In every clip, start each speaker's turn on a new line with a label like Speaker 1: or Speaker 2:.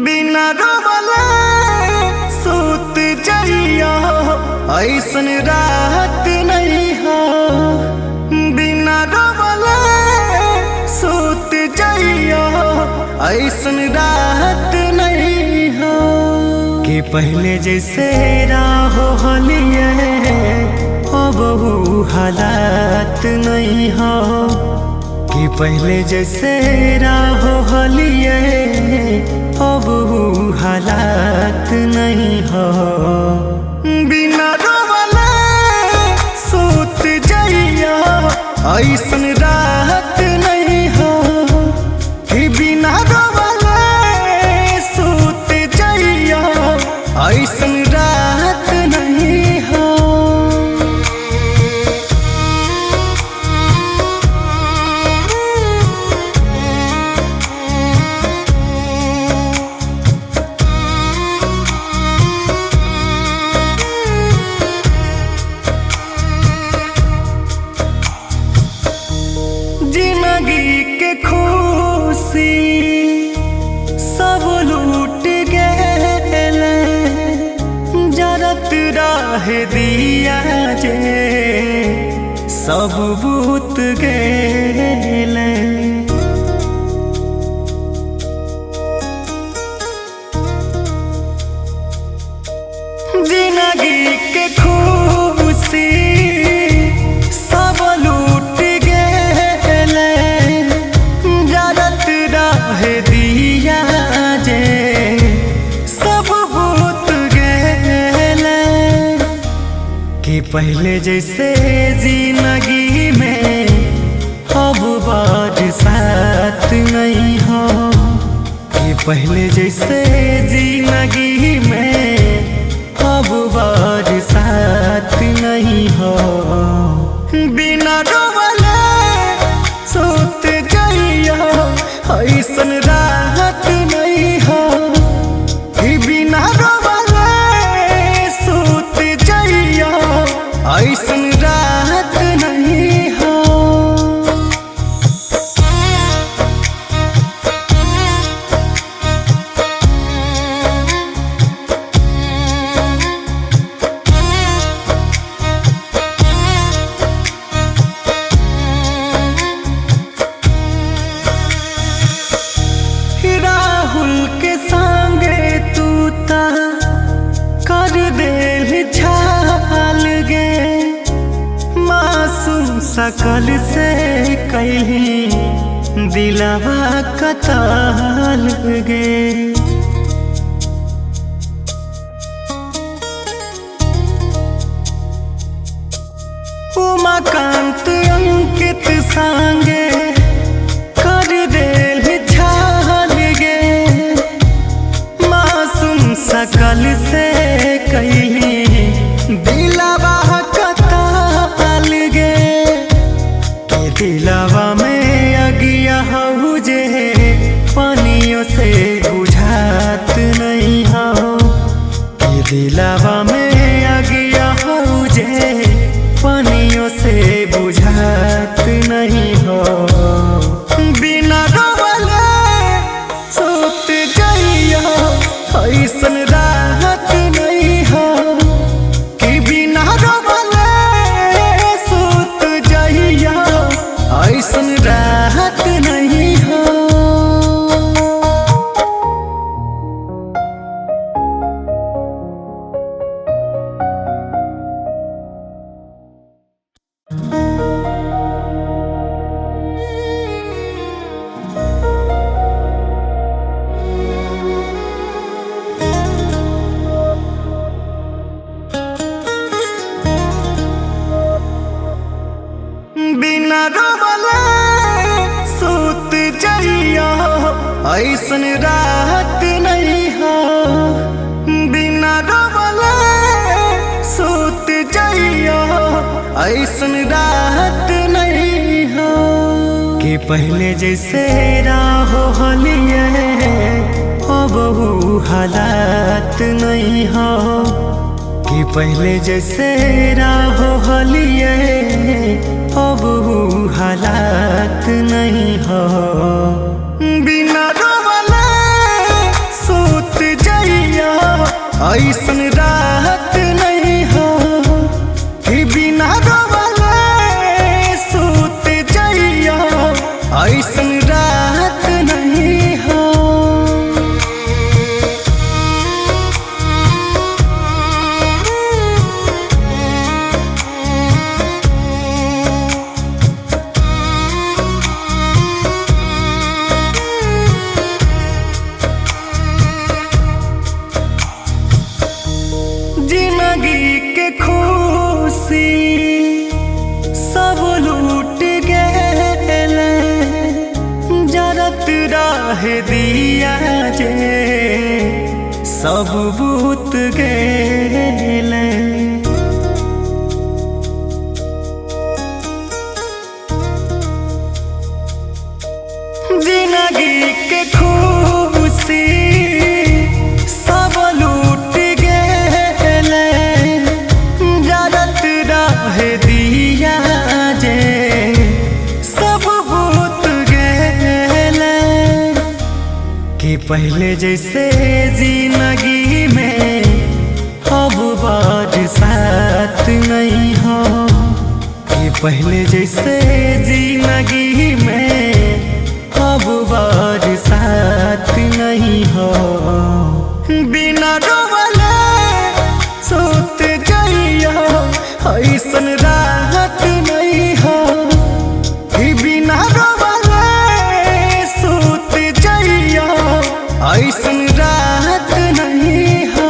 Speaker 1: बिना रोवले सूत जइया ऐसन रात नहीं हो। बिना रोवले सूत जइया ऐसन रात नहीं हो। कि पहले जैसे राहो हलिए अब ऊ हालात नहीं हो। कि पहले जैसे राहो हलिए अब ऊ हालात नहीं हो। बिना रोवले सूत जइया ऐसन रात नहीं हो। कि बिना रोवले सूत जइया ऐसन रात नहीं हो। जिंदगी के खुशी सब लूट गए, जरत राह दिया जे सब बूत गए। जिंदगी के खुशी सब लूट गए, जरत राह दिया जे सब बूत गए। कि पहले जैसे जिंदगी में अब बरसात नहीं हो। कि पहले जैसे जिंदगी में अब बरसात नहीं हो। बिना रोवले सूत जइया ऐसन रात नहीं हो। कि बिना रोवले सूत जइया ऐसन रात नहीं हो। राहुल के संगे तू ता कर देल छाल गे, मासूम सकल से कहीं दिलवा कताल गे। उमाकांत अंकित संगे कर देल छाल गे, मासूम सकल से कहीं दिलवा कताल गे। के दिलवा में अगिया हऊ जे पानियों से बुझात नहीं हो। के दिलवा में अगिया हऊ जे पानियों से बुझात नहीं हो। बिना रोवले सूत जइया ऐसन रात नहीं हो। कि बिना रोवले सूत जइया ऐसन रात नहीं हो। बिना रोवले सूत जइया ऐसन रात नहीं हो। बिना रोवले सूत जइया ऐसन रात नहीं हो। कि पहले जैसे राहो हलिए अब ऊ हालात नहीं हो। कि पहले जैसे राहो हलिए अब ऊ हालात नहीं हो। बिना रोवले सूत सब बूत गेले। जिंदगी के खुशी सब लूट गेले, जरत रहे दिया जे सब बूत गेले। कि पहले जैसे जिंदगी में अब बरसात नहीं हो, कि पहले जैसे जिंदगी में अब बरसात नहीं हो। बिना रोवले सोत जाइयो ऐसन राहत नहीं हो, कि बिना रोवले सोत जाइयो ऐसन राहत नहीं हो।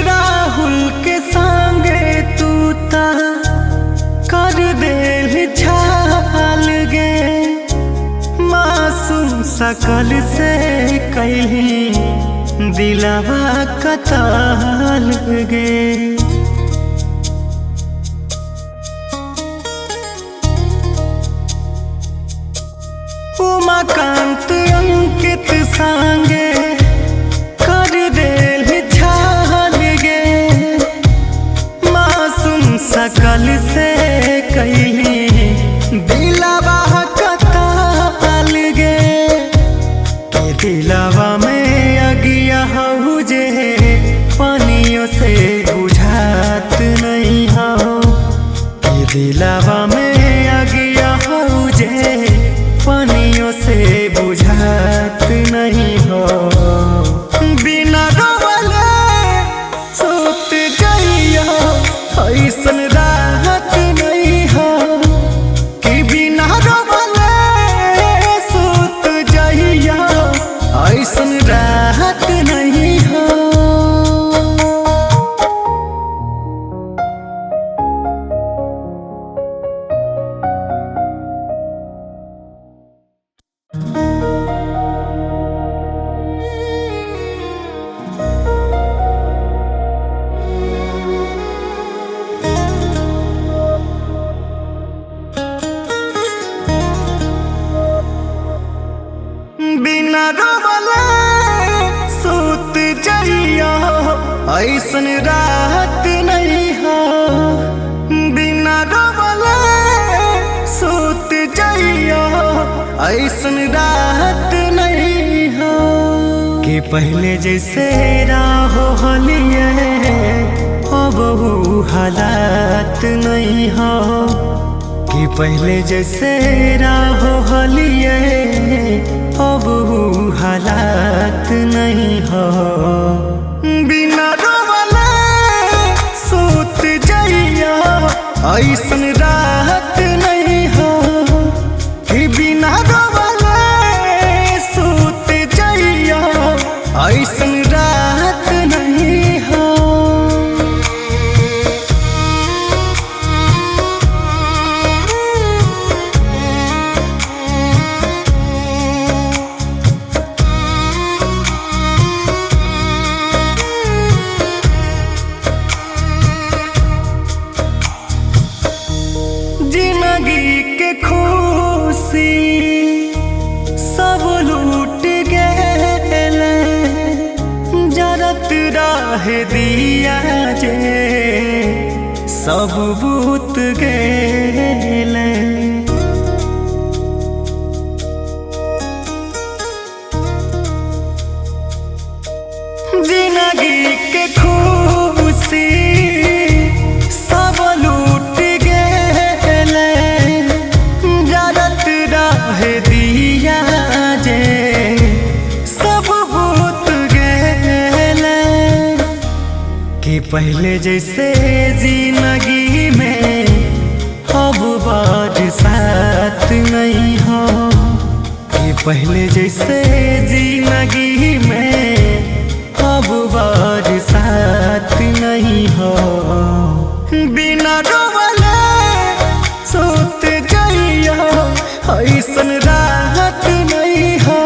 Speaker 1: राहुल के संगे तू ता कर देल छाल गे, मासूम सकल से कहीं दिलवा कताल गे। उमाकांत अंकित संगे कर देल छाल गे, मासूम सकल से कहीं दिलवा कताल गे। के दिलवा में अगिया हऊ जे पानियों से बुझात नहीं हो, के दिलवा में अगिया हऊ जे पानियों से बुझात नहीं हो। बिना रोवले सोत जाइयो ऐसन राहत नहीं हो, कि बिना रोवले सोत जाइयो ऐसन राहत नहीं हो। बिना रोवले सोत जाइयो ऐसन राहत नहीं हो, बिना रोवले सोत जाइयो ऐसन राहत नहीं हो। कि पहले जैसे राहो हलिए अब ऊ हालात नहीं हो, कि पहले जैसे राहो हलिए अब ऊ हालात नहीं हो। बिना रोवले सोत जाइयो ऐसन राहत नहीं हो, कि बिना रोवले सोत जाइयो ऐसन राहत नहीं हो। जिंदगी के खुशी सब लूट गेले, जरत रहे दिया जे सब बूत गेले। जिंदगी के खुशी सब लूट गेले, जरत रहे दिया जे सब बूत गेले। कि पहले जैसे जिंदगी में अब बरसात नहीं हो, कि पहले जैसे जिंदगी में अब बरसात नहीं हो। बिना रोवले सोत जाइयो ऐसन राहत नहीं हो।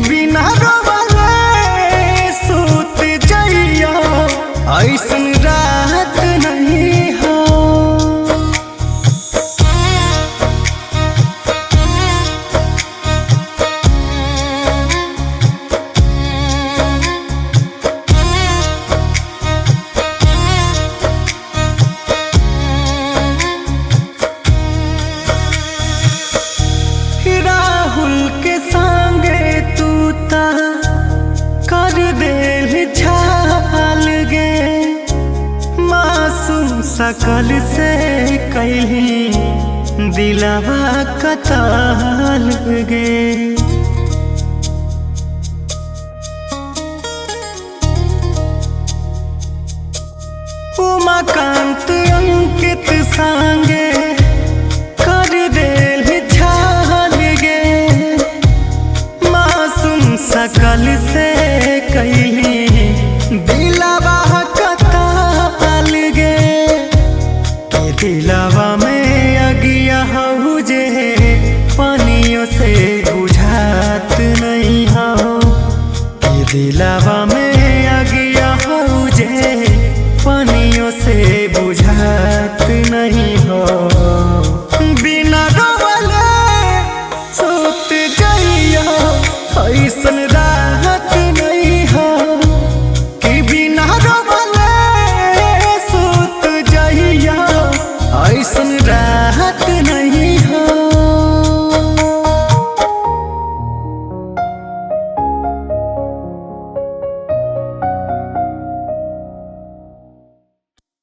Speaker 1: बिना रोवले सोत जाइयो ऐसन राहत नहीं हो। राहुल के संगे तू ता कर देल छाल गे, मासूम सकल से कहीं दिलवा कताल गे। उमाकांत अंकित संगे